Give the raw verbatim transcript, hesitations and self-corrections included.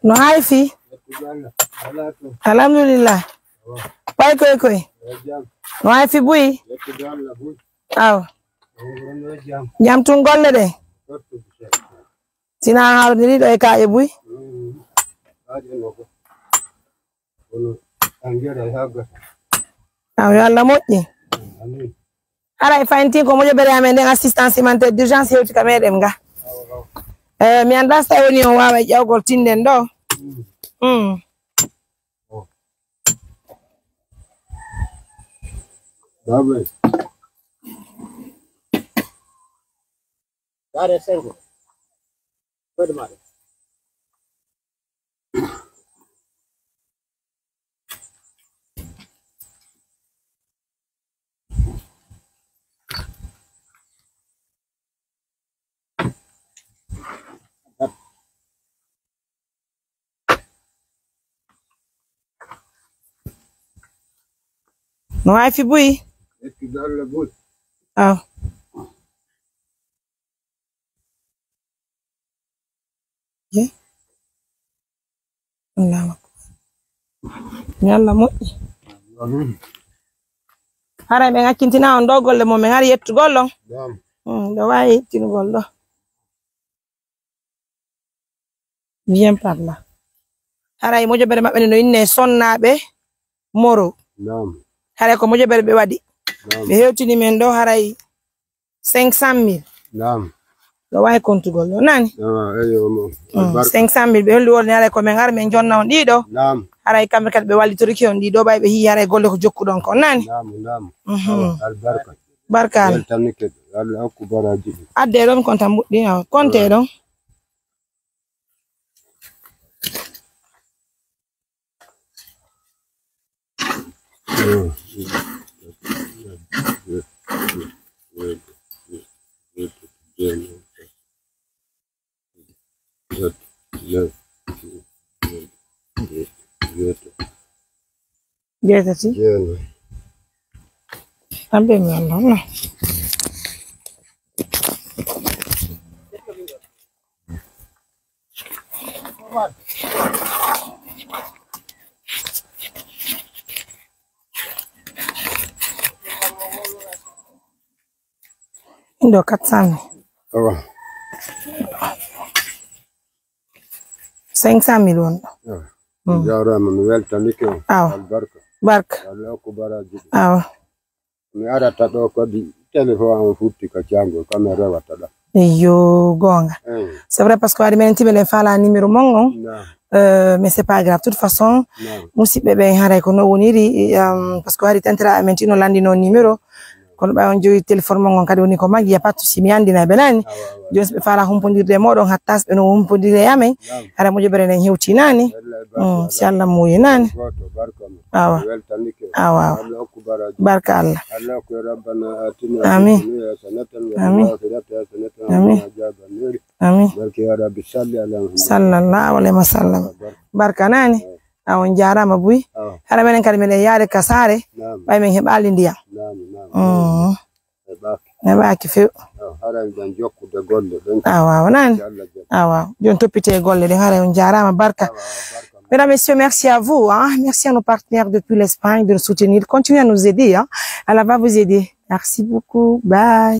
No hay fii? Alhamdulillah. Way koy koy. No hay fii buy? Aw. Jam tun golle ɗe. Sina hawrindiri ɗo e kaaƴe buy. Aw, yo Allah moƴƴi. Haray fayin tin ko mojobere amen nden assistance humanitaire d'urgence hewti ka meɗen ga. Eh, mi anndaa si tawi woni on waaway ƴawgol tinnen ɗo. Mm. No hay fii buy? Aw. Eh? Allahu akbar. Yo Allah moƴƴi. Haray ɓen accintina on ɗo golle mon, men ari yettugol ɗon. Naam. Hmm, ɗo waawi yettinugol ɗo. Bien par là. Haray mojobere maɓɓe nde no inne Sonnaaɓe Moro. Naam. Haray ko mojobere ɓe waɗi. Naam. Ɓe hewtini men ɗo haray cinq cent mille. Naam. Ɗo waawi kontugol ɗo, nani? Naam, eyo, mo. Mm, albarka. Cinq cent mille. Ɓe holli wonde haray ko men ar men jonna on ɗiɗo. Naam. Haray kamɓe kadi ɓe wallitorike on ɗiɗo, ɓay ɓe hii haray golle ko jokkuɗon kon, nani? Naam, naam. Mhm. Awa, albarka. Barka Allah. Weltanike, Allah hokku baraaji ɗi. Adde ɗon konta mbuɗɗi, awa, konte ɗon. Jeetati. Jeenayi. Ambe mi Allah, Allah. Ɗo quatre cent mille. Awa. Cinq cent mille won ɗo. Awa. Mm. Mi jaaraama, mi weltanike on. Awa. Albarka. Barka. Allah hokku baraaji ɗi. Awa. Mi arata ɗo kadi, téléphone am futti ka caango, ka mi rewata ɗo. Iyo, goonga. Eh. C'est vrai, parce que hari menen tigi miɗen faalaa numéro mon on. Naam. Euh, mais c'est pas grave. Toute façon, naam, musidɓe ɓen haray ko no woniri, um, parce que hari tantira amen tigi no lanndinoo numéro. Kono ɓay on jogi téléphone mon on kadi woni ko maggi, y a pas de souci, mi anndinay ɓe nani. Awa, awa. Jooni si ɓe faalaa humpondirde e mooɗon, hatta si ɓe no humpondiri e amen. Naam. Hara mojobere nden hewtii nani. Wallahi, barka. Mm, si Allah muuyi nani. Gooto, barka ma. Awa. Mi weltanike. Awa, awa. Allah hokku baraaji. Barka Allah. Allah hokku rabbana atina fid dunya hasanatan wa fil akhirati hasanatan wa qina adhaban nar. Amin. Barke ya Rabbi, salli ala Muhammad. Sallallahu alayhi wa sallam. Barka. Barka nani. Awa. Awa, on jaaraama buy. Awa. Hara menen kadi meɗen yaade ka saare. Naam. Ɓay men heɓaali ndiyam. Naam, naam. Mm. Heɓaaki. Heɓaaki few. Awa, haray ɗen jokkude golle ɗen. Awa, awa, nani? Yo Allah jokku. Awa, jooni toppitee golle ɗen, haray on jaaraama, barka. Awa, awa, barka. Mesdames, messieurs, merci à vous, hein. Merci à nos partenaires depuis l'Espagne de nous soutenir. Continuez à nous aider, hein. Allah va vous aider. Merci beaucoup. Bye.